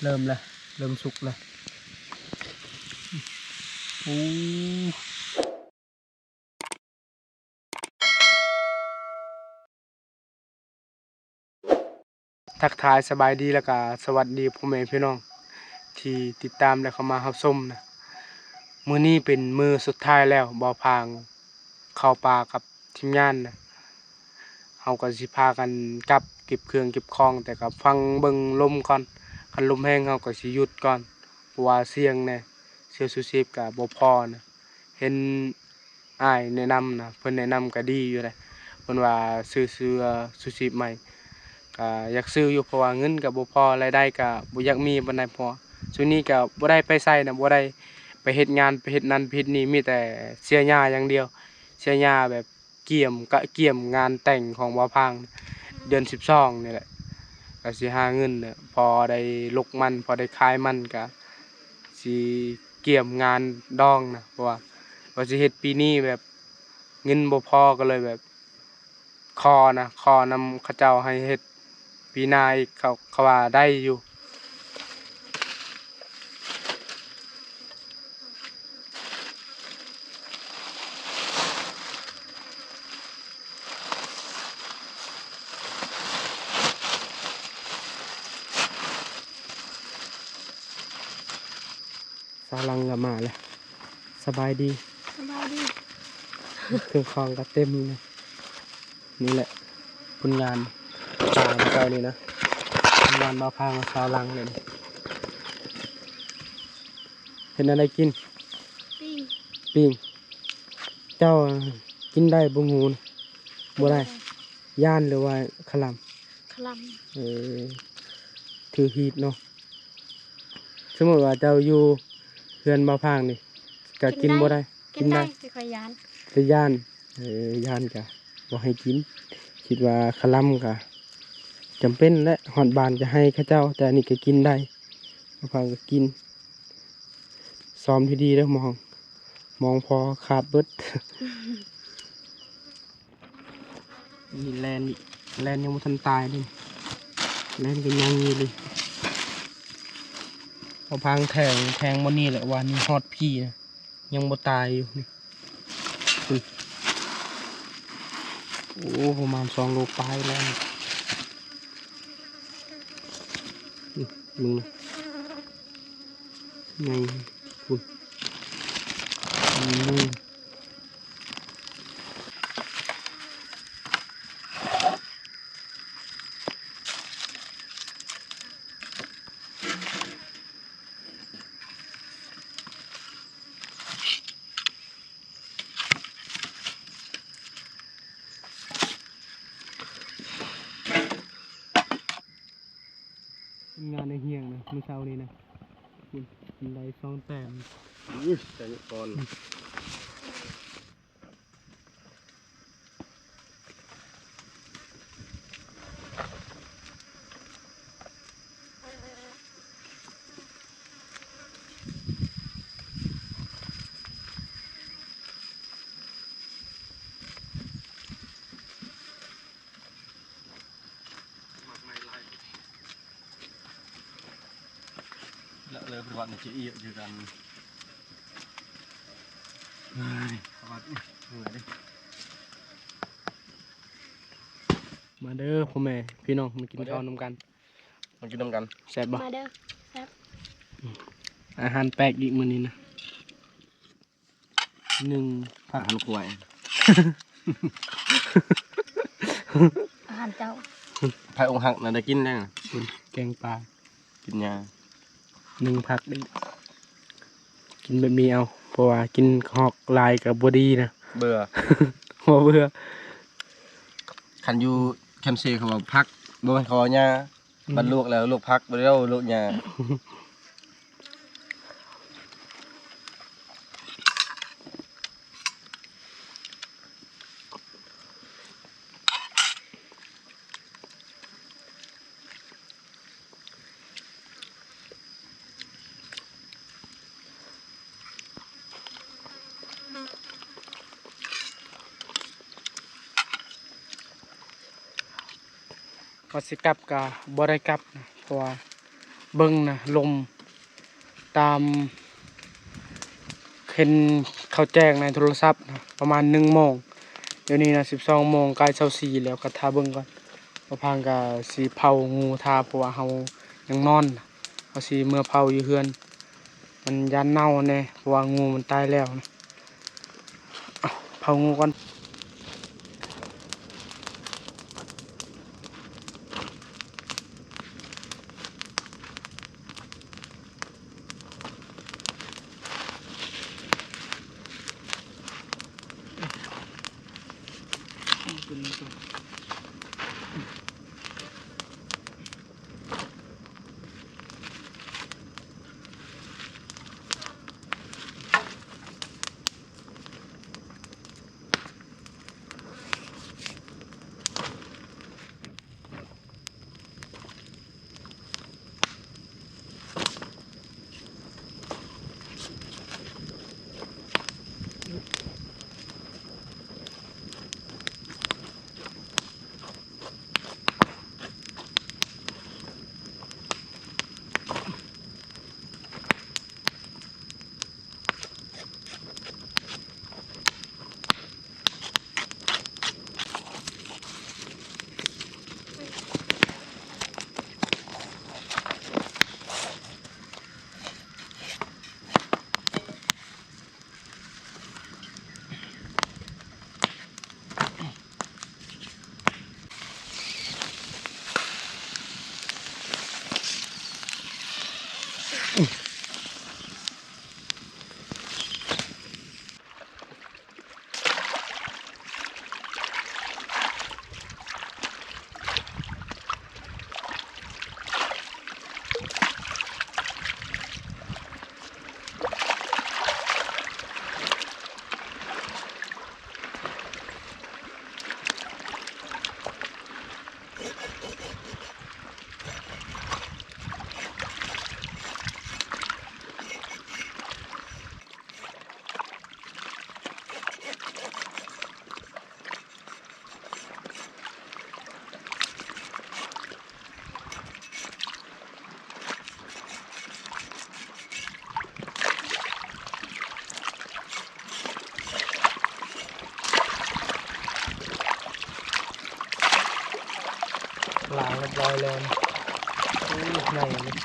ເລີ່ມແລ້ວ ເລີ່ມສຸກແລ້ວ. ໂອ້ ທັກທາຍສະບາຍດີ ແລ້ວກະສະຫວັດດີພໍ່ແມ່ພີ່ນ້ອງທີ່ຕິດຕາມ ແລະ ເຂົ້າມາຮັບຊົມນະ. ມື້ນີ້ເປັນມື້ສຸດທ້າຍແລ້ວ ບ່າວພາງເຂົ້າປ່າກັບທີມງານນະ. ເຮົາກໍຊິພາກັນກັບເກັບເຄື່ອງເກັບຂອງ ແຕ່ກໍຟັງເບິ່ງລົມກ່ອນ. ຄັນລົມແຮງເຮົາກໍຊິຢຸດກ່ອນ ເພາະວ່າສ່ຽງແດ່ ເສື້ອຊູຊີບກໍບໍ່ພໍນະ. ເຫັນອ້າຍແນະນຳນະ ເພິ່ນແນະນຳກໍດີຢູ່ເດ້. ເພິ່ນວ່າຊື້ເສື້ອຊູຊີບໃໝ່ ກໍຢາກຊື້ຢູ່ ເພາະວ່າເງິນກໍບໍ່ພໍ ລາຍໄດ້ກໍບໍ່ຢາກມີປານໃດ. ເພາະວ່າຊ່ວງນີ້ກໍບໍ່ໄດ້ໄປໃສນະ ບໍ່ໄດ້ໄປເຮັດງານ ໄປເຮັດນັ້ນໄປເຮັດນີ້ ມີແຕ່ເສຍຫຍ້າຢ່າງດຽວ ເສຍຫຍ້າແບບ ກຽມ ກະກຽມງານແຕ່ງຂອງບ່າວພາງ ເດືອນສິບສອງນີ້ແຫຼະ ກະຊິຫາເງິນ ພໍໄດ້ຫຼົກມັນ ພໍໄດ້ຂາຍມັນ ກະຊິກຽມງານດອງນະ. ເພາະວ່າວ່າຊິເຮັດປີນີ້ແບບເງິນບໍ່ພໍ ກໍເລີຍແບບ ຂໍນະ ຂໍນຳເຂົາເຈົ້າໃຫ້ເຮັດປີໜ້າອີກ ເຂົາ ເຂົາວ່າໄດ້ຢູ່. ສາວຫຼັງກໍມາແລ້ວ. ສະບາຍດີ. ສະບາຍດີ. ເຄື່ອງຂອງກໍເຕັມເລີຍ. ນີ້ແຫຼະຜົນງານປ່າເຈົ້ານີ້ນະ. ຜົນງານບ່າວພາງກັບສາວຫຼັງເລີຍ. ເຮັດແນວໃດກິນ? ປີ້ງ. ປີ້ງ. ເຈົ້າກິນໄດ້ບໍ່ງູນະ? ບໍ່ໄດ້. ບໍ່ໄດ້. ຢ້ານ ຫຼືວ່າຄະລຳ? ຄະລຳ. ເອີ ຖືຮີດເນາະ. ສົມມຸດວ່າເຈົ້າຢູ່ເຮືອນບ່າວພາງນີ້ ກະກິນບໍ່ໄດ້? ກິນໄດ້. ແຕ່ຂ້ອຍຢ້ານ. ແຕ່ຢ້ານ. ເອີ ຢ້ານກະບໍ່ໃຫ້ກິນ. ຄິດວ່າຄະລຳກະຈຳເປັນແຫຼະ ຮອດບ້ານກະໃຫ້ເຂົາເຈົ້າ ແຕ່ອັນນີ້ກະກິນໄດ້. ບ່າວພາງກະກິນ. ຊ້ອມທີ່ດີເດີ ມອງ ມອງພໍຂາດເບິດ. ນີ້ແລ່ນ ແລ່ນຍັງບໍ່ທັນຕາຍເດ້. ແລ່ນກໍຍັງຢູ່ເລີຍ. ເອົາພາງແທງ ແທງໝົດນີ້ແຫຼະ ວ່ານີ້ຮອດພີ້ນະ ຍັງບໍ່ຕາຍຢູ່ນີ້. ໂອ້ ປະມານສອງໂລປາຍແລ້ວນີ້. ນີ້ ໃຫຍ່ພຸ້ນ. ງານໃນຮຽງນະ ມື້ເຊົ້ານີ້ນະ ໄດ້ສອງແຕ້ມ. ອຸ້ຍ ໄດ້ກ່ອນ. ລະເລີຍປະຫວັດນີ້ຈະເອຍຢູ່ກັນ. ເອີຍ ປະຫວັດ ອຸ້ຍ ເມື່ອຍເດ້. ມາເດີພໍ່ແມ່ພີ່ນ້ອງ ມາກິນ ມາເດີ ເຂົ້ານຳກັນ. ມາກິນນຳກັນ. ແຊບບໍ່? ມາເດີ. ແຊບ. ອາຫານແປກອີກມື້ນີ້ນະ. ໜຶ່ງ ອາຫານຄວາຍ. ອາຫານເຈົ້າ. ໃຜອົກຫັກນະໄດ້ກິນແລ້ວນະ. ແກງປາ ກິນຫຍ້າ. ໜຶ່ງຜັກອີກ. ກິນແບບນີ້ເອົາ ເພາະວ່າກິນຮອກຫຼາຍກໍບໍ່ດີນະ. ເບື່ອ. ບໍ່ເບື່ອ. ຄັນຢູ່ແຄມເຊເຂົາເວົ້າຜັກ ບໍ່ແມ່ນ ເຂົາເວົ້າຫຍ້າ. ອືມ ບັດລວກແລ້ວລວກຜັກ ບໍ່ໄດ້ເວົ້າລວກຫຍ້າ. ວ່າຊິກັບກໍບໍ່ໄດ້ກັບນະ ເພາະວ່າ ເບິ່ງນະ ລົມ ຕາມເຫັນເຂົາແຈ້ງໃນໂທລະສັບນະ ປະມານໜຶ່ງໂມງ. ດຽວນີ້ນະ ສິບສອງໂມງ ໃກ້ຊາວສີ່ແລ້ວ ກໍຖ້າເບິ່ງກ່ອນ. ບ່າວພັງກໍຊິເຜົາງູຖ້າ ເພາະວ່າເຮົາຍັງນອນນະ ເຮົາຊິເມືອເຜົາຢູ່ເຮືອນ. ມັນຢ້ານເນົ່າແດ່ ເພາະວ່າງູມັນຕາຍແລ້ວນະ. ເອົາ ເຜົາງູກ່ອນ. ລ້າງຮຽບຮ້ອຍແລ້ວນະ. ໂອ້ ໃຫຍ່ເລີຍ.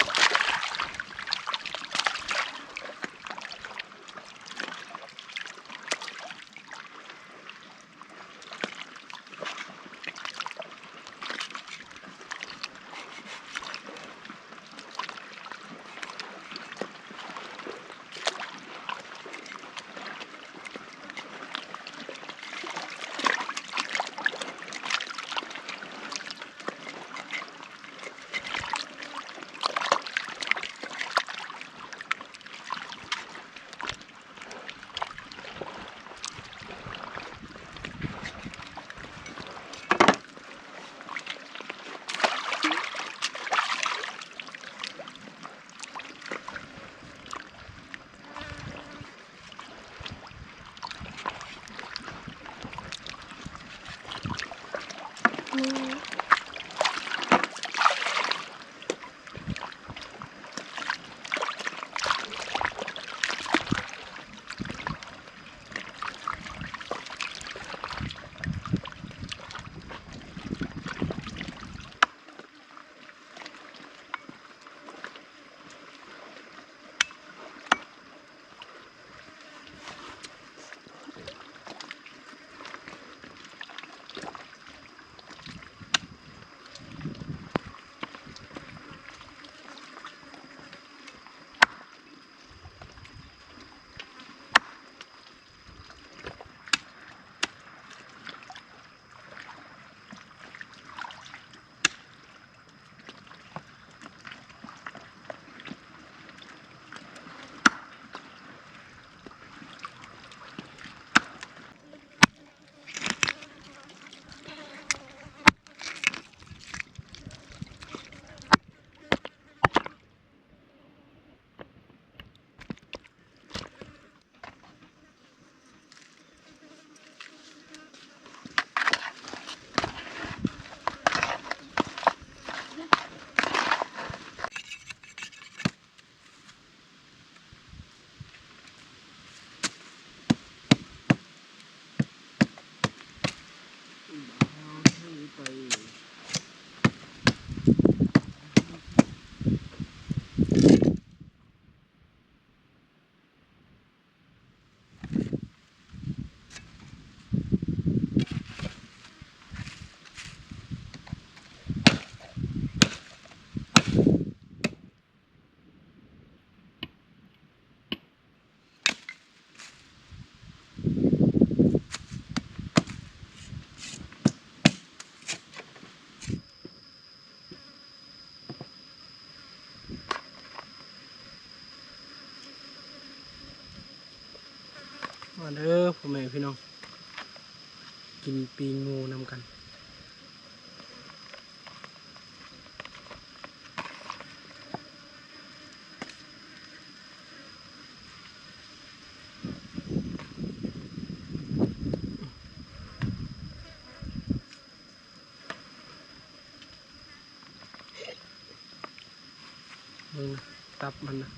ພີ່ນ້ອງ ກິນປີ້ງູນຳກັນ. ເບິ່ງນະ ຕັບມັນນະ.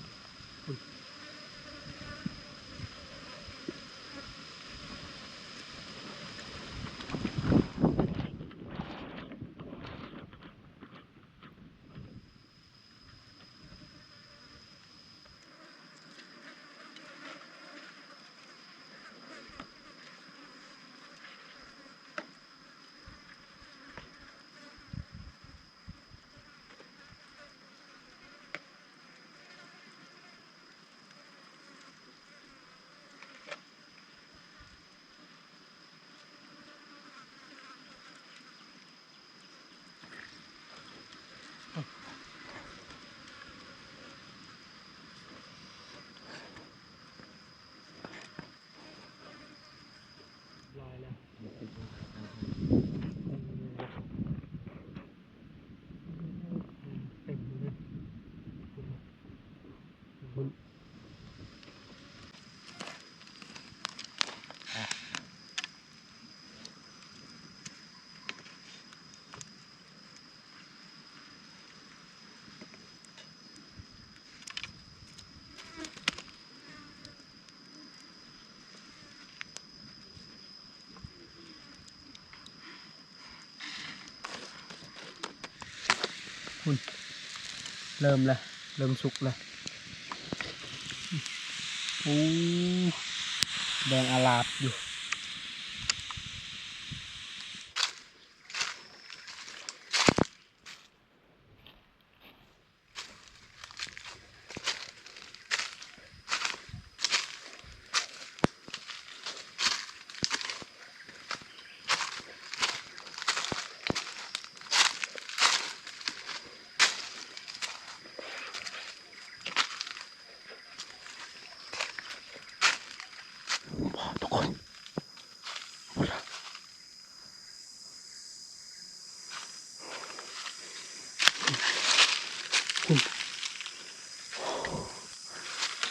ຫຼາຍແລ້ວ ເຕັມເລີຍ. ພຸ້ນ ເລີ່ມແລ້ວ ເລີ່ມສຸກແລ້ວ. ໂອ້ ແດງອາລາດຢູ່.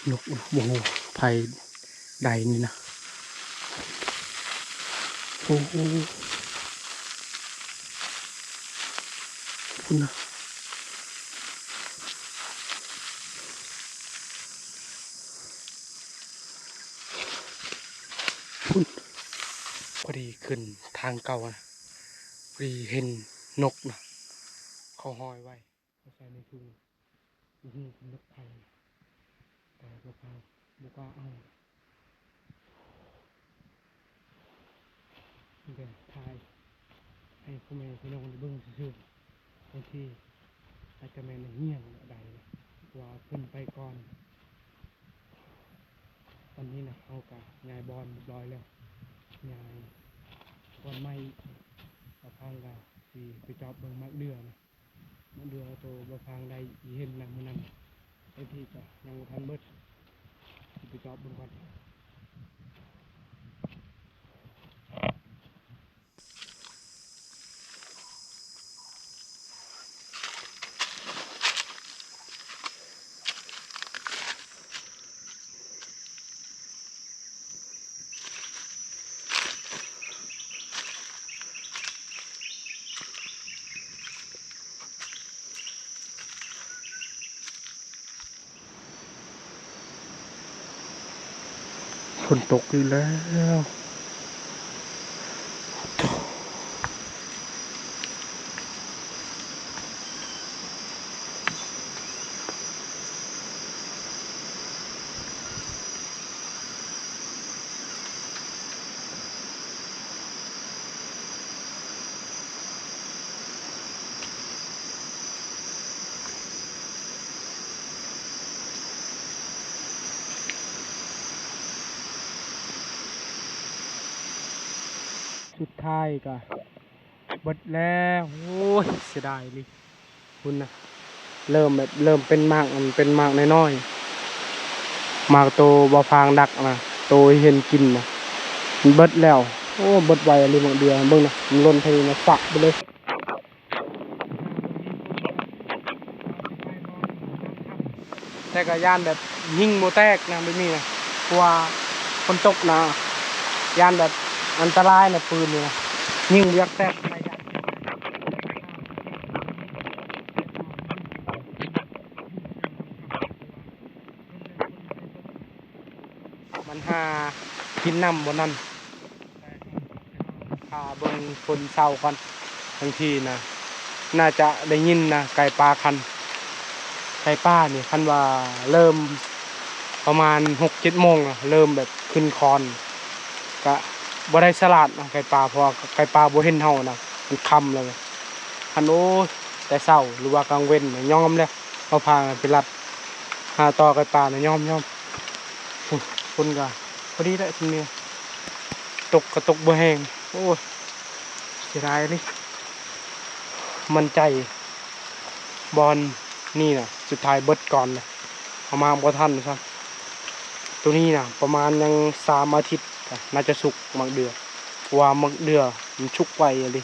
ນົກ ໂອ້ໂຫ ໄຜ່ໃດນີ້ນະ ໂອ້ໂຫ ພຸ້ນນະ. ພຸ້ນ ພໍດີຂຶ້ນທາງເກົ່ານະ ພໍດີເຫັນນົກນະ ເຂົາຫ້ອຍໄວ້ ເອົາໃສ່ໃນຖົງ ບໍ່ຮູ້ເປັນນົກໃຜ ແຕ່ບໍ່ກ້າ ບໍ່ກ້າເອົາ. ມີແຕ່ຖ່າຍໃຫ້ພໍ່ແມ່ພີ່ນ້ອງໄດ້ເບິ່ງຊື່ໆ ບາງທີອາດຈະແມ່ນໄດ້ເຫັນໃດນະ ວ່າເພິ່ນໄປກ່ອນ. ຕອນນີ້ນະ ເຮົາກະຍ້າຍບ່ອນຮຽບຮ້ອຍແລ້ວ ຍ້າຍບ່ອນໃໝ່ອີກ. ບ່າວພາງກະຊິໄປຈອບເບິ່ງໝາກເດື່ອນະ ມາເດືອໂຕບໍ່ຟັງໄດ້ອີເຫັນນຳມື້ນັ້ນ ໄອ້ທີ່ກະຍັງບໍ່ທັນເບິດ ຊິໄປຈອບເບິ່ງກ່ອນ. ຝົນຕົກອີກແລ້ວ. ສຸດທ້າຍກະເບິດແລ້ວ. ໂອ້ຍ ເສຍດາຍອີ່ຫຼີ. ພຸ້ນນະ ເລີ່ມແບບ ເລີ່ມເປັນໝາກ ເປັນໝາກນ້ອຍໆ ໝາກໂຕບ່າວຟາງດັກນະ ໂຕເຫັນກິນນະ. ມັນເບິດແລ້ວ. ໂອ້ ເບິດໄວອີ່ຫຼີໝາກເດືອ ເບິ່ງນະ ມັນຫຼົ່ນເທົ່ານີ້ນະ ຟະໄປເລີຍ. ແຕ່ກໍຢ້ານແບບຍິງບໍ່ແຕກນະ ແບບນີ້ນະ ເພາະວ່າຝົນຕົກນະ ຢ້ານແບບອັນຕະລາຍນະ ປືນນີ້ນະ ຍິງບໍ່ຢາກແຕກ. ມັນຫາກິນນ້ຳບໍ່ນັ້ນ. ຖ້າເບິ່ງຝົນເຊົາກ່ອນ ບາງທີນະ ໜ້າຈະໄດ້ຍິນນະ ໄກ່ປ່າຂັນ. ໄກ່ປ່ານີ້ ຄັນວ່າເລີ່ມປະມານຫົກເຈັດໂມງນະ ເລີ່ມແບບຂຶ້ນຄອນ ກະບໍ່ໄດ້ສະຫຼາດນະ ໄກ່ປ່າ ເພາະວ່າໄກ່ປ່າບໍ່ເຫັນເຮົານະ ມັນຄ່ຳແລ້ວ. ຄັນ ໂອ້ຍ ແຕ່ເຊົ້າ ຫຼືວ່າກາງເວັນນະ ຍອມແລ້ວ ເຮົາພາກັນໄປລັດຫາຕໍ່ໄກ່ປ່ານະ ຍອມໆ. ໂອ້ຍ ຝົນກໍພໍດີແຫຼະຊ່ວງນີ້ ຕົກກໍຕົກບໍ່ແຮງ. ໂອ້ຍ ເສຍດາຍເລີຍ ໝັ້ນໃຈບ່ອນນີ້ນະ ສຸດທ້າຍເບິດກ່ອນນະ ເອົາມາບໍ່ທັນຊ້ຳ. ໂຕນີ້ນະ ປະມານຍັງສາມອາທິດ ໜ້າຈະສຸກໝາກເດືອ ເພາະວ່າໝາກເດືອມັນສຸກໄວອີ່ຫຼີ.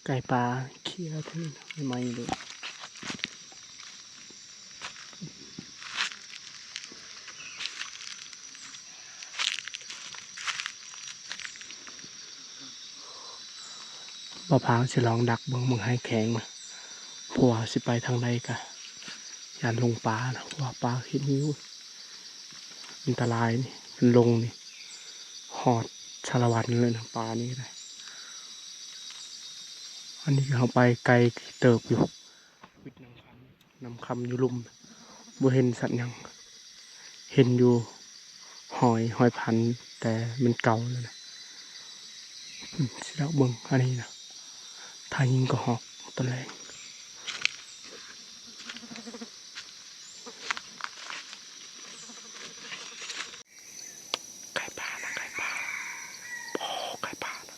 ໄກ່ປ່າເຄຍເທື່ອໃໝ່ໆເລີຍ. ບ່າວພາງຊິລອງດັກເບິ່ງ ເບິ່ງໄຫແຂງນະ ເພາະວ່າຊິໄປທາງໃດກະຢ້ານຫຼົງປ່ານະ ເພາະວ່າປ່າເຂດນີ້ ໂອ້ຍ ອັນຕະລາຍນີ້ ມັນຫຼົງນີ້ ຮອດສາລະວັນເລີຍນະ ປ່ານີ້ກະໄດ້. ອັນນີ້ກະເຮົາໄປໄກເຕີບຢູ່ ວິດນ້ຳຄຳ ນ້ຳຄຳຢູ່ລຸ່ມ ບໍ່ເຫັນສັດຫຍັງ ເຫັນຢູ່ຫອຍ ຫອຍພັນ ແຕ່ມັນເກົ່າແລ້ວນະ. ອືມ ຊິດອກເບິ່ງອັນນີ້ນະ ຖ້າຍິງກະຮອກຕອນແລງ. ໄກ່ປ່ານະ ໄກ່ປ່າ ໂອ້ ໄກ່ປ່ານະ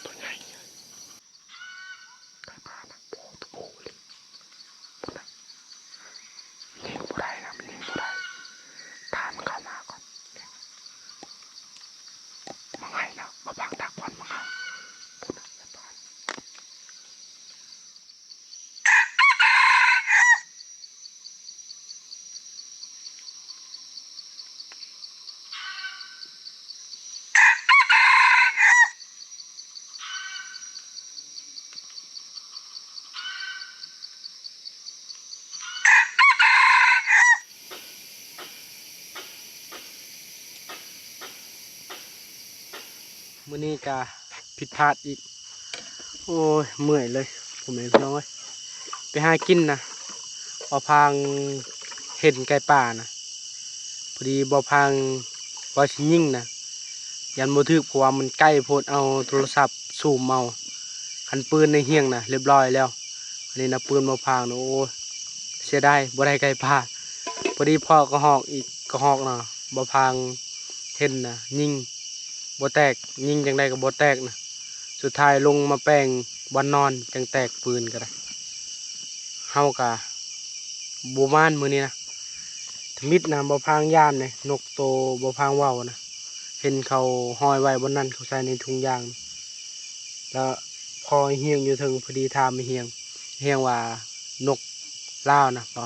ຕົວໃຫຍ່. ໄກ່ປ່ານະ ໂອ້ ໂຕຜູ້ເລີຍ ພຸ້ນນະ ຍິງບໍ່ໄດ້ນະ ມັນຍິງບໍ່ໄດ້ ຖ້າມັນເຂົ້າມາກ່ອນ. ມາໄຫນະ ມາບັງຕາຄວັນມາ ພຸ້ນນະ ໄກ່ປ່າ. ມື້ນີ້ກະຜິດພາດອີກ ໂອ້ຍ ເມື່ອຍເລີຍ ພໍ່ແມ່ພີ່ນ້ອງເອີຍ. ໄປຫາກິນນະ ບ່າວພາງເຫັນໄກ່ປ່ານະ ພໍດີບ່າວພາງວ່າຊິຍິງນະ ຢ້ານບໍ່ຖືກ ເພາະວ່າມັນໃກ້ໂພດ ເອົາໂທລະສັບຊູມເອົາ ຄັນປືນໃນຫ່ຽງນະ ລຽບຮ້ອຍແລ້ວ. ອັນນີ້ນະ ປືນບ່າວພາງນະ ໂອ້ຍ ເສຍດາຍ ບໍ່ໄດ້ໄກ່ປ່າ. ພໍດີພໍ້ກະຮອກອີກ ກະຮອກນະ ບ່າວພາງເຫັນນະ ຍິງບໍ່ແຕກ ຍິງຈັ່ງໃດກະບໍ່ແຕກນະ. ສຸດທ້າຍລົງມາແປງບ່ອນນອນ ຈັ່ງແຕກ ປືນກະໄດ້. ເຮົາກະບໍ່ໝານມື້ນີ້ນະ ທຳອິດນະ ບ່າວພາງຢ້ານເດ້ ນົກໂຕບ່າວພາງເວົ້ານະ ເຫັນເຂົາຫ້ອຍໄວ້ບ່ອນນັ້ນ ເຂົາໃສ່ໃນຖົງຢາງ ແລ້ວພໍໄອ້ຫ່ຽງຢູ່ເທິງ ພໍດີຖາມໄອ້ຫ່ຽງ ໄອ້ຫ່ຽງວ່ານົກລາວນະ ເພ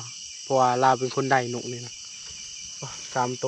າະວ່າລາວເປັນຄົນໄດ້ນົກນີ້ນະ ໂອ້ ສາມໂຕ.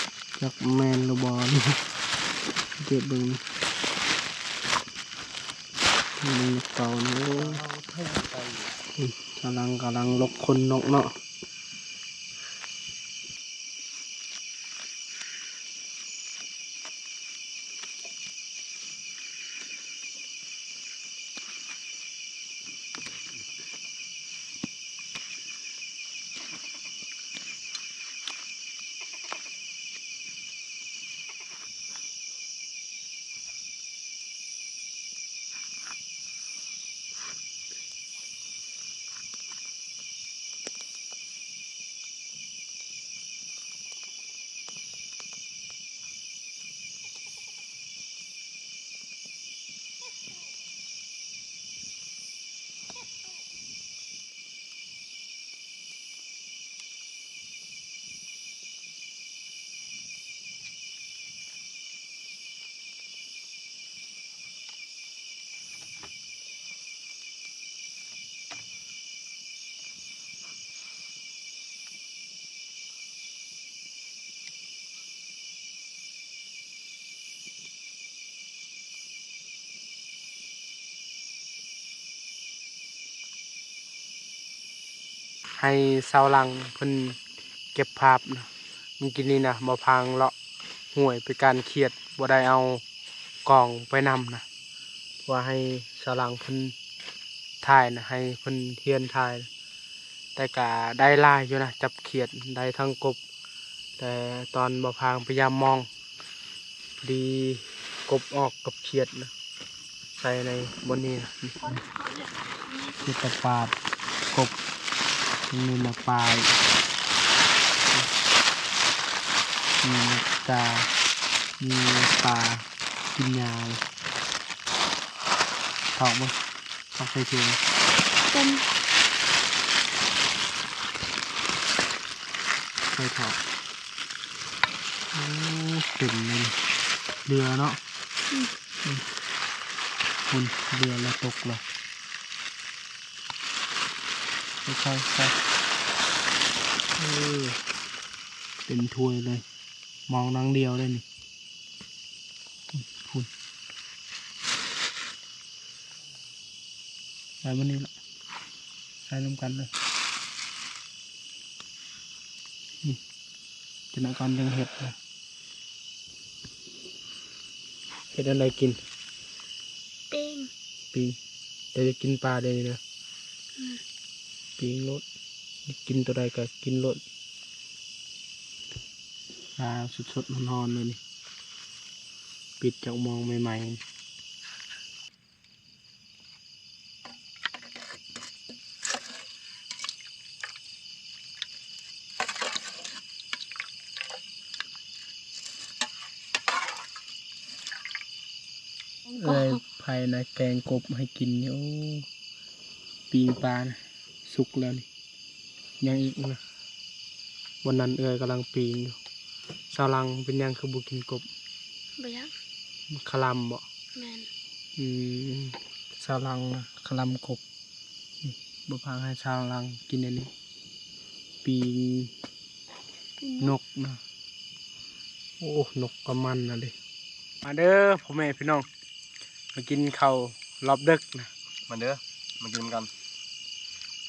ຈັກແມ່ນຫຼືບໍ່ນີ້ ເກັບເບິ່ງ ເບິ່ງເຕົານີ້ ໂອ້ ສາວຫຼັງກຳລັງຫຼົກຂົນນົກເນາະ. ໃຫ້ຊາວຫຼັງເພິ່ນເກັບພາບນະ. ມື້ກີ້ນີ້ນະ ບ່າວພາງເລາະຫ້ວຍໄປການຂຽດ ບໍ່ໄດ້ເອົາກ້ອງໄປນຳນະ ວ່າໃຫ້ຊາວຫຼັງເພິ່ນຖ່າຍນະ ໃຫ້ເພິ່ນຮຽນຖ່າຍ ແຕ່ກະໄດ້ຫຼາຍຢູ່ນະ ຈັບຂຽດໄດ້ທັງກົບ ແຕ່ຕອນບ່າວພາງພະຍາຍາມມອງ ພໍດີກົບອອກກັບຂຽດນະ ໃສ່ໃນບ່ອນນີ້ນະ ເຮັດຕະປາດກົບ ມີໝາກປາຍ ມີໝາກກາ ມີປາກິນຫຍ້າ ຖອກບໍ່? ຕ້ອງໃສ່ຖົງ ເຕັມ ໃສ່ຖອກ ໂອ້ ເຕັມເລີຍ ເຫຼືອເນາະ ອືມ ອືມ ພຸ້ນ ເຫຼືອແລ້ວ ຕົກແລ້ວ ຄ່ອຍໆ ໃສ່ ເອີ ເຕັມຖ້ວຍເລີຍ ມອງໜ້ອຍດຽວເລີຍນີ້ ພຸ້ນ ໃສ່ມັນນີ້ລະ ໃສ່ນຳກັນເລີຍ ນີ້ ຈັກໜ້ອຍກ່ອນຈັ່ງເຮັດ ເຮັດອັນໃດກິນ? ປີ້ງ ປີ້ງ ແຕ່ຢາກກິນປາເດ້ນີ້ນະ ອືມ ປີ້ງໂລດ ກິນໂຕໃດກະກິນໂລດ ປາສົດໆ ຮ້ອນໆ ເລີຍນີ້ ປິດຈາກມອງໃໝ່ໆ. ເອື້ອຍໄພນະ ແກງກົບໃຫ້ກິນຢູ່. ປີ້ງປານະ ສຸກແລ້ວນີ້ ຍັງອີກນະ. ວັນນັ້ນເອື້ອຍກຳລັງປີ້ງຢູ່. ສາວຫຼັງ ເປັນຫຍັງຄືບໍ່ກິນກົບ? ບໍ່ຢາກ. ຄະລຳບໍ? ແມ່ນ. ອືມ ສາວຫຼັງນະ ຄະລຳກົບ. ນີ້ ບໍ່ພາໃຫ້ສາວຫຼັງກິນອັນນີ້ ປີ້ງ ປີ້ງນົກ ນົກນະ. ໂອ້ ນົກກໍມັນນະເດ. ມາເດີພໍ່ແມ່ພີ່ນ້ອງ ມາກິນເຂົ້າລອບດຶກນະ. ມາເດີ ມາກິນນຳກັນ.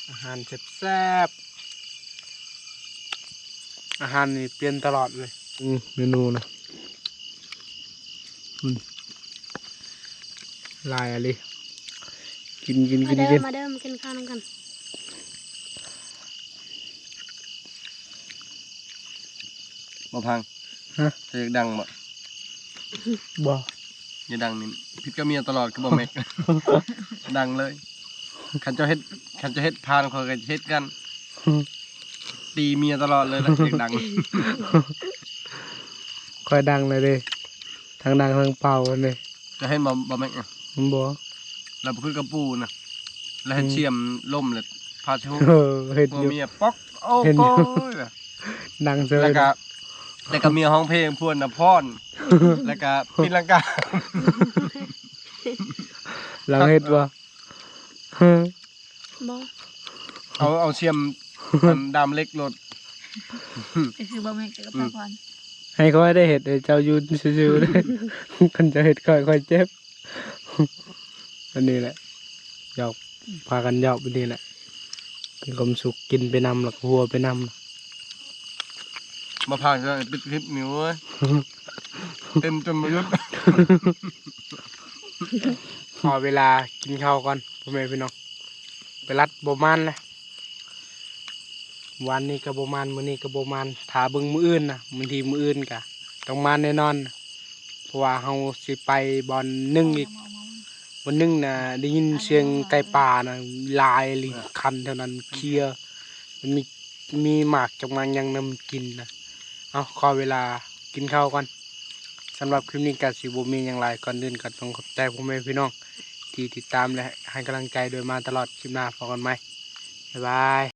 ອາຫານແຊບໆ ອາຫານນີ້ປ່ຽນຕະຫຼອດເລີຍ. ອືມ ເມນູນະ ອືມ ຫຼາຍອີ່ຫຼີ. ກິນ ກິນ ມາເດີ ກິນ ກິນ ມາເດີ ມາກິນເຂົ້ານຳກັນ. ບໍ່ພັງ. ຮະ? ເຈົ້າຢາກດັງບໍ່? ບໍ່. ຢ່າດັງນີ້ ຜິດກັບເມຍຕະຫຼອດຄືບໍ່ແມັກ ດັງເລີຍ. ຄັນເຈົ້າເຮັດ ຄັນເຈົ້າເຮັດຜ່ານ ຂ້ອຍກໍເຮັດກັນ ຕີເມຍຕະຫຼອດເລີຍລະ ຢາກດັງ. ຂ້ອຍດັງແລ້ວເດ້ ທັງດັງທັງເປົ່າເດ້. ເຈົ້າເຫັນບໍ່ ບໍ່ແມັກ? ມັນບໍ່ ລາວບໍ່ຄືກັບປູ່ນະ ລາວເຮັດ ອືມ ຊຽມລົ້ມແລ້ວ ພາດທຸ ເອີ ເຮັດຢູ່ ເມຍປອກ ໂອ້ ເຫັນຢູ່ ໂອ້ຍ ດັງເສີຍ. ແລ້ວກະ ແລ້ວກະເມຍຮ້ອງເພງພວນນະ ພ້ອນ ແລ້ວກະຕີລັງກາ. ລາວເຮັດບໍ່? ບໍ່. ເອົາ ເອົາຊຽມ ອັນ ດາມເຫຼັກໂລດ ກໍຄືບໍ່ແມ່ນກັບ ອືມ ປາພອນ. ໃຫ້ຂ້ອຍໄດ້ເຮັດ ໃຫ້ເຈົ້າຢູ່ຊື່ໆ ເດ້. ຄັນເຈົ້າເຮັດຂ້ອຍ ຂ້ອຍເຈັບ. ອັນນີ້ແຫຼະ ຢອກ ພາກັນຢອກແບບນີ້ແຫຼະ ມີຄວາມສຸກ ກິນໄປນຳ ແລ້ວກໍຫົວໄປນຳ. ມາພາກັນປິດຄລິບນີ້ເວີຍ ເຕັມຈົນບໍ່ຢຸດ. ຂໍເວລາກິນເຂົ້າກ່ອນ ພໍ່ແມ່ພີ່ນ້ອງ ໄປລັດບໍ່ມານແຫຼະ. ວານນີ້ກໍບໍ່ມານ ມື້ນີ້ກໍບໍ່ມານ ຖ້າເບິ່ງມື້ອື່ນນະ ບາງທີມື້ອື່ນກໍຕ້ອງມານແນ່ນອນ ເພາະວ່າເຮົາຊິໄປບ່ອນໜຶ່ງອີກ. ບ່ອນໜຶ່ງນະ ໄດ້ຍິນສຽງໄກ່ປ່ານະ ຫຼາຍອີ່ຫຼີ ຄັນແຖວນັ້ນເຄຍ ມັນມີ ມີໝາກຈັກໝາກຫຍັງນຳກິນນະ. ເອົາ ຂໍເວລາກິນເຂົ້າກ່ອນ. ສຳລັບຄລິບນີ້ກໍຊິບໍ່ມີຫຍັງຫຼາຍ ກ່ອນອື່ນກໍຕ້ອງຂອບໃຈພໍ່ແມ່ພີ່ນ້ອງທີ່ຕິດຕາມ ແລະ ໃຫ້ກຳລັງໃຈໂດຍມາຕະຫຼອດ. ຄລິບໜ້າພໍ້ກັນໃໝ່ ບາຍບາຍ.